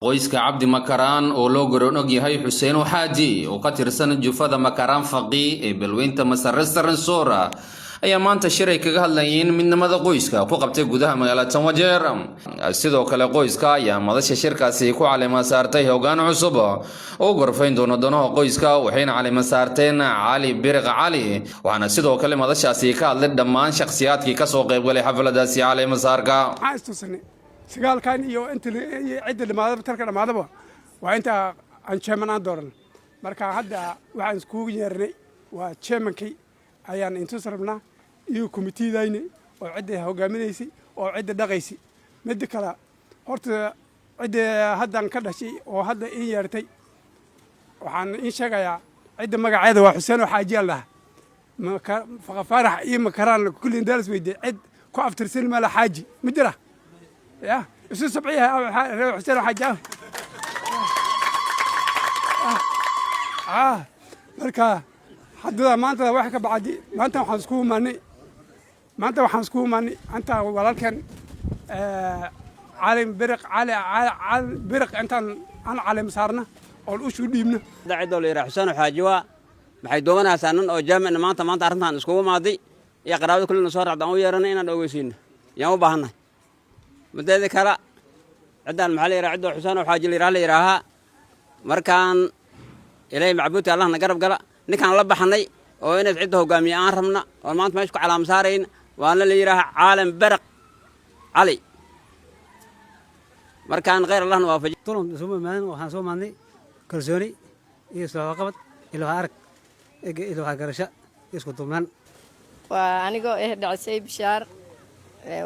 Qoyska Cabdi Makaraan oo loo garoon og yahay Xuseen Xaaji oo ka tirsan jufada Makaraan Faqi ee balweynta Masare Saransoora ayaa maanta shir ay kaga hadlayeen midnimada qoyska ku qabtay gudaha magaalada Wajeer. Sidoo kale qoyska ayaa madasha shirkaasi ku caleema saartay hoggaan cusub oo gorfayn doono danaha qoyska, waxayna caleema saarteen Cali Biriq Cali. Waxaana sidoo kale madashaasi ka hadlay dhammaan shakhsiyaadkii kasoo qaybgalay xafladaasi caleema saarka. Maxaan istusanay sagaalkan iyo inta cidda dhamaadaba, talka dhamaadaba waa inta aan chairman aan dooran. Marka hadda waxaan iskugu yeernay waa chairmankii ayaan intus rabnaa iyo committeedayni oo cidda hogaaminaysay oo cidda dhaqaysay. Midda kale, horta cidda haddan ka dhashay oo hadda ii yeertay, waxaan ii sheegayaa cidda magaceeda waa Xuseen oo Xaaji aan lahaa Faarax iyo Makaraan kulli indaalas weydiye, cid ku aftirsan mala Xaaji ma jira ya isu sabciya reer Xuseen oo Xaaji ah. Marka haddada maanta wax ka bacdi, maanta waxaan isku imaanay anta walaalkan Cali Biriq Cali, Cali Biriq, intaan aan caleem saarna oon ushu dhiibna. Cidoo la yidhaha Xuseen Xaaji waa maxay doomanaysaa nin oo jaamicna maanta arrintan iskugu maaday iyo qaraabada kullina soo raacda aan u yeeranay inaan ogeysiino yaan u baahannahay. Muddada kale ciddaan maxaa la yidhaha, ciddoo Xuseen Xaaji la yidhaha la yidhaahaa. Markaan Ilaahay macbuudka Allahna garab gala, ninkaan la baxnay oo inaad cidda hogaamiye aan rabna oo maanta meesha ku calaam saarayn waana la yidhaaha Caalam Beraq Cali. Markaan khayr Allahna waafaji. Tulan soo imaadan, waxaan soo maadnay kalsooni iyo isla qabad iyo arag iyo garasho iyo isku duubnaan. Waa anigoo ah Dhacsay Bishaar.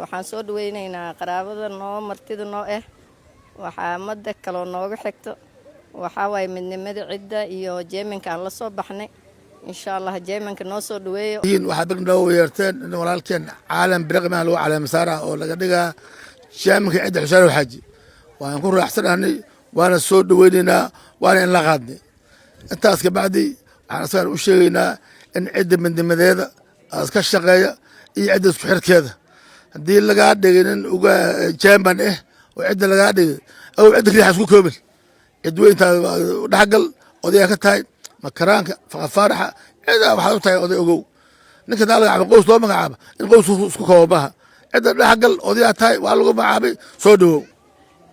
Waxaan soo dhaweynaynaa qaraabada noo martida noo ah. Waxaa madda kaloo nooga xigto waxaa waaye midnimada cidda iyo chairmanka aan la soo baxnay. Insha Allah chairmanka noo soo dhaweeyo. Waxaa beg noo yeerteen in walaalkeen Caalam Biriqmaha lagu caleema saara oo laga dhigaa chairmanka cidda Xuseen Xaaji. Waan ku raaxsanahnay, waana soo dhaweynaynaa, waana in la qaadnay. Intaas ka bacdi waxaan isagan u sheegaynaa in cidda midnimadeeda iska shaqeeya iyo cidda isku xirkeeda. Haddii lagaa dhigay nin uga chairman ah oo cidda lagaa dhigay aw cidda kaliya isku koobin, cid weyntaa dhexgal odayaa ka tahay Makaraanka Faqafaaraxa, cida waxaad u tahay oday. Ogow, ninka daa lagacaaba qoys loo magacaaba in qoys isku koobo maaha. Cidda dhexgal odayaa tahay, waa lagu magacaabay, soo dhawow.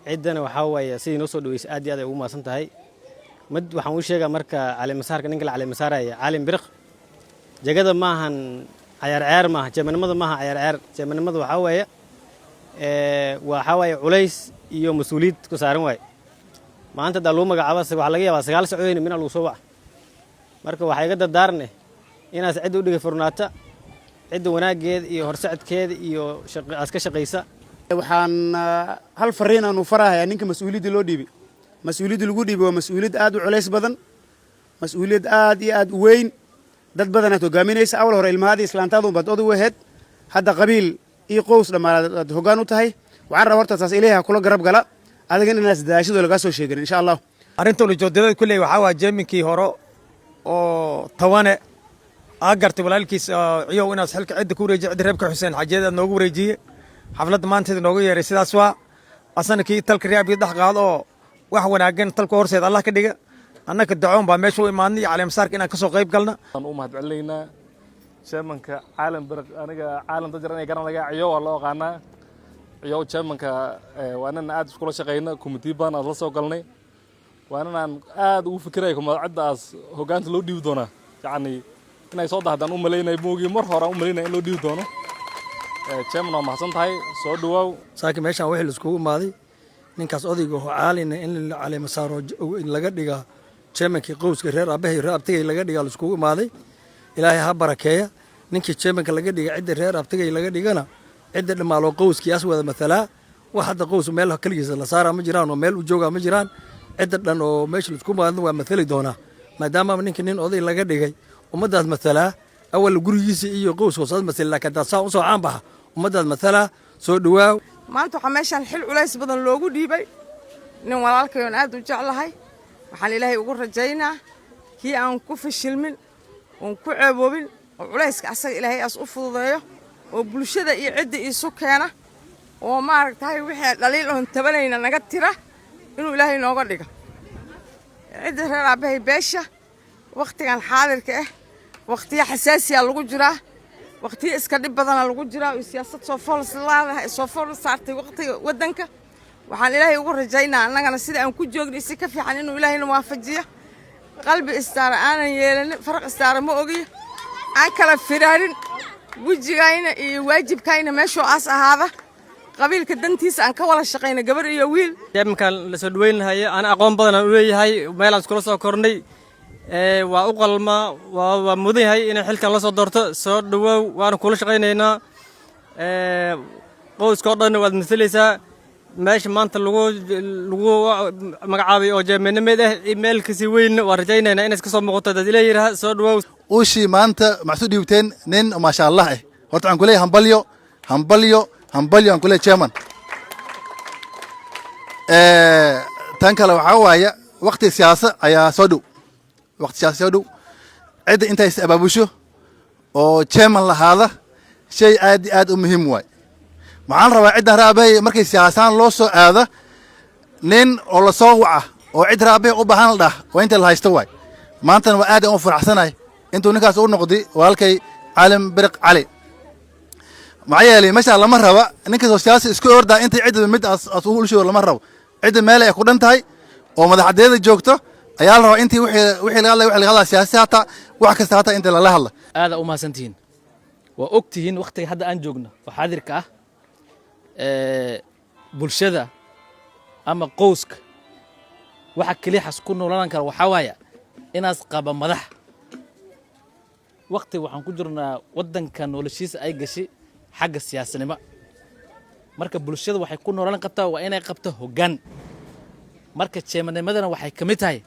Ciddana waxaa waaye sidii noo soo dhaweysay aad iyo aad ay ugu mahadsan tahay. Mid waxaan u sheegaa, marka caleemasaarka ninka la caleemasaaraya Caalim Biriq, jagada maahan cayaar cayaar maaha, chairmannimada maaha cayaar cayaar. Chairmannimada waxaa waaye culays iyo mas-uuliyad ku saaran waaye. Maanta haddaa lagu magacaaba waxaa laga yaabaa 9 sacooyin mina lagu soo waca. Marka waxaa iga dardaarne inaas cidda u dhigay furnaata, cidda wanaaggeeda iyo horsocodkeeda iyo aas ka shaqaysa. Waxaan hal fariin aanu farahayaa ninka mas-uuliyadda loo dhiibay. Mas-uuliyadda lagu dhiibay waa mas-uuliyad aad u culays badan, mas-uuliyad aad iyo aad u weyn. Dad badanaad hogaaminaysa. Awal hore ilmahaadii islaantaadu baad oday u ahayd, hadda qabiil iyo qows dhammaanaad aad hoggaan u tahay. Waxaan rabaa horta taas Ilahi ha kula garab gala, adigan inaas dadaashadoo lagaa soo sheegin, insha Allah. Arrinta ulijoodadada kulley waxaa waa chairmankii hore oo Tawane aa gartay walaalkiis Ciyow inaas xilka cidda ku wareejiye, cidda reebka Xuseen Xaajiyeed aad noogu wareejiyey. Xafladda maanteeda nooga yeeray sidaas waa asana kii talka reabkii dhex qaado oo wax wanaagan talka horseed Allah ka dhiga. Annaka dacoon baa meesha u imaadnay iyo caleemasaarka inaan ka soo qayb galna. Waan u mahad celinaynaa chairmanka Caalam Biriq. Aniga Caalam dad inay garan lagaa Ciyow waa loo aqaanaa. Ciyow chairmanka waa nin aad iskula shaqayna, committee badan aad la soo galnay, waa nin aan aad ugu fikiraya kuma ciddaas hoggaanta loo dhiibi doonaa. Yacni inay soo dahdaan u malaynay moogii, mar hore aan u malaynaya in loo dhiibi doono. Chairman, waa mahadsan tahay, soo dhawaaw. Saaki meeshaan wixii laiskugu imaaday ninkaas odayga oo Caalina in la caleema saaro, in laga dhigaa chairmankii qowska reer aabbahay, reer abtigay laga dhigaa laiskugu imaaday. Ilaahay ha barakeeya ninkii chairmanka laga dhiga. Cidda reer abtigay laga dhigana cidda dhammaaloo qowskiyaas wada mathalaa. Wax hadda qows meel keligiisa la saaraa ma jiraan oo meel u joogaa ma jiraan. Cidda dhan oo meesha laisku imaadna waa mathali doonaa, maadaama ninka nin oday laga dhigay ummaddaas mathalaa. Awal gurigiisa iyo qows hoosaad mathali, laakiin haddaad saa usoo caan baxa ummaddaas mathalaa. Soo dhawaaw. Maanta waxaa meeshaan xil culays badan loogu dhiibay nin walaalkayoon aad u jeclahay. Waxaan Ilaahay ugu rajaynaa kii aan ku fashilmin oon ku ceeboobin oo culayska asaga Ilaahay aas u fududeeyo oo bulshada iyo cidda iisu keena oo maaragtay wixii dhaliil oon tabanayna naga tira. Inuu Ilaahay nooga dhigo cidda reer aabbahay beesha. Wakhtigan xaadirka ah wakhtiyo xasaasiya lagu jiraa, wakhtiyo iska dhib badana lagu jiraa oo siyaasad soo fool leedahay, soo fool saartay wakhtiga waddanka. Waxaan Ilaahay ugu rajaynaa annagana sida aan ku joogno si ka fiican inuu Ilaahayna waafajiyo. Qalbi istaara aanan yeelanin, faraq istaara ma ogiyo, aan kala firaarin, wejigayna iyo waajibkayna meeshuu aas ahaada, qabiilka dantiisa aan ka wada shaqayna, gabar iyo wiil. Chairmankan la soo dhaweyn lahaye, ana aqoon badan aan u leeyahay, meelaan iskula soo kornay, waa u qalmaa, waa mudan yahay inay xilkan la soo doorto. Soo dhawow, waana kula shaqaynaynaa. Qoyska oo dhan waad masalaysaa. Meesha maanta lagu magacaabay oo chairmannimeed ah, meel kasii weyn waan rajaynaynaa inay iska soo muuqato. Dad ila yidhaha, soo dhawow. Ushii maanta maxsu dhiibteen nin maasha Allah ah. Horta waxaan kuleeyahay hambalyo, hambalyo, hambalyo aan kuleeyahay, chairman. Tan kale waxaa waaya waqti siyaasa ayaa soo dhow, waqti siyaasa soo dhow. Cidda intay is abaabusho oo chairman lahaada shay aad iyo aad u muhiim waay. Waxaan rabaa cidda raabay markay siyaasaan loo soo aada, nin oo lasoo waca oo cid raabay u baahan la dhah waa inta la haysto waay. Maantana waa aad aan u faraxsanahay intuu ninkaas u noqday walaalkay Caalim Biriq Cali. Maxaa yeelay meeshaa lama raba ninkaasoo siyaasi isku ordaa intay cidda mid as ugu ulshogo lama rabo. Cidda meel ay ku dhan tahay oo madaxdeeda joogto ayaa la rabaa intii wixii laga hadlay, wixii laga hadlaa siyaasi hataa wax kasta hataa inta lala hadla. Aada u mahadsantihiin. Waa og tihiin wakhtiga hadda aan joogno oo xaadirka ah, bulshada ama qowska waxa keliya xas ku noolaan kara waxaa waaya inaas qaba madax. Wakhti waxaan ku jirnaa waddanka noloshiisa ay gashay xagga siyaasanimo. Marka bulshada waxay ku noolaan qabtaa waa inay qabto hoggaan. Marka chairmannimadana waxay ka mid tahay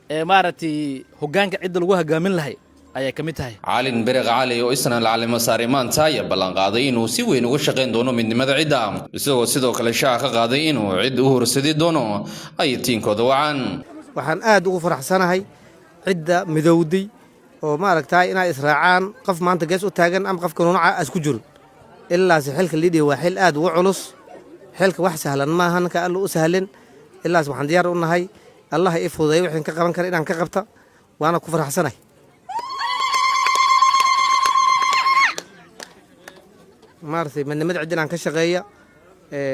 ee maaragtay hoggaanka cidda lagu hogaamin lahay ayay ka mid tahay. Caalin Beriq Cali oo isna la caleemo saaray maanta ayaa ballanqaaday inuu si weyn uga shaqayn doono midnimada cidda, isagoo sidoo kale shaaca ka qaaday inuu cid u horsadi doono ay tiinkooda wacaan. Waxaan aad ugu faraxsanahay cidda midowday oo maaragtay inay israacaan, qof maanta gees u taagan ama qofka nuunaca isku jirin. Ilaase xilka liidhiya waa xil aad ugu culus. Xilka wax sahlan maaha, ninka Alla u sahlin. Ilaas waxaan diyaar u nahay Allah i fududeeyo wixin ka qaban kara inaan ka qabta, waana ku faraxsanahay. Maaragtay midnimada cidda inaan ka shaqeeya,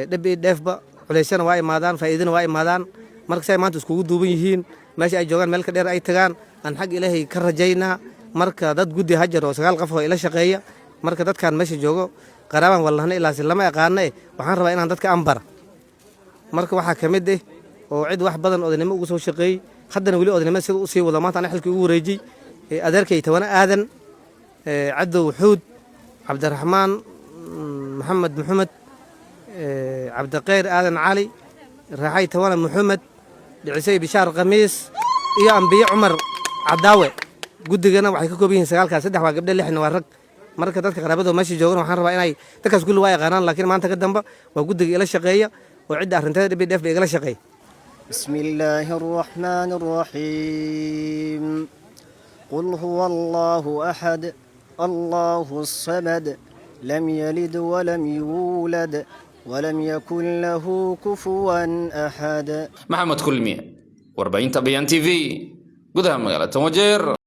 dhib iyo dheefba, culeysyana waa imaadaan, faa'iidana waa imaadaan. Marka si ay maanta iskugu duuban yihiin, meesha ay joogaan meel ka dheer ay tagaan aan xag Ilaahay ka rajaynaa. Marka dad guddi hajar oo 9 qof oo ila shaqeeya. Marka dadkan meesha joogo qaraabaan wallahna, ilaasi lama aqaana eh, waxaan rabaa inaan dadka ambara. Marka waxaa ka mid ah oo cid wax badan odaynimo ugu soo shaqeeyey, haddana weli odaynimo sida usii wado, maanta ana xilkii ugu wareejiyey, adeerkay Tawana Aadan Cadow Xuud, Cabdiraxmaan Maxamed, Maxamed Cabdikhayr Aadan Cali, Raaxay Tawana Maxamed, Dhicisay Bishaar Khamiis iyo Ambiye Cumar Cadaawe. Guddigana waxay ka kooban yihiin sagaalkaas, saddex waa gabdhe, lixna waa rag. Marka dadka qaraabada meesha joogana waxaan rabaa inay dadkaas kulli waa yaqaanaan, laakiin maanta ka damba waa guddiga ila shaqeeya oo cidda arrinteeda dhib iyo dheef ba igala shaqeeya. بسم الله الرحمن الرحيم. قل هو الله أحد، الله الصمد، لم يلد ولم يولد ولم يكن له كفوا أحد. Maxamed Kulmiye, warbaahinta Bayan TV, gudaha magaalada Wajeer.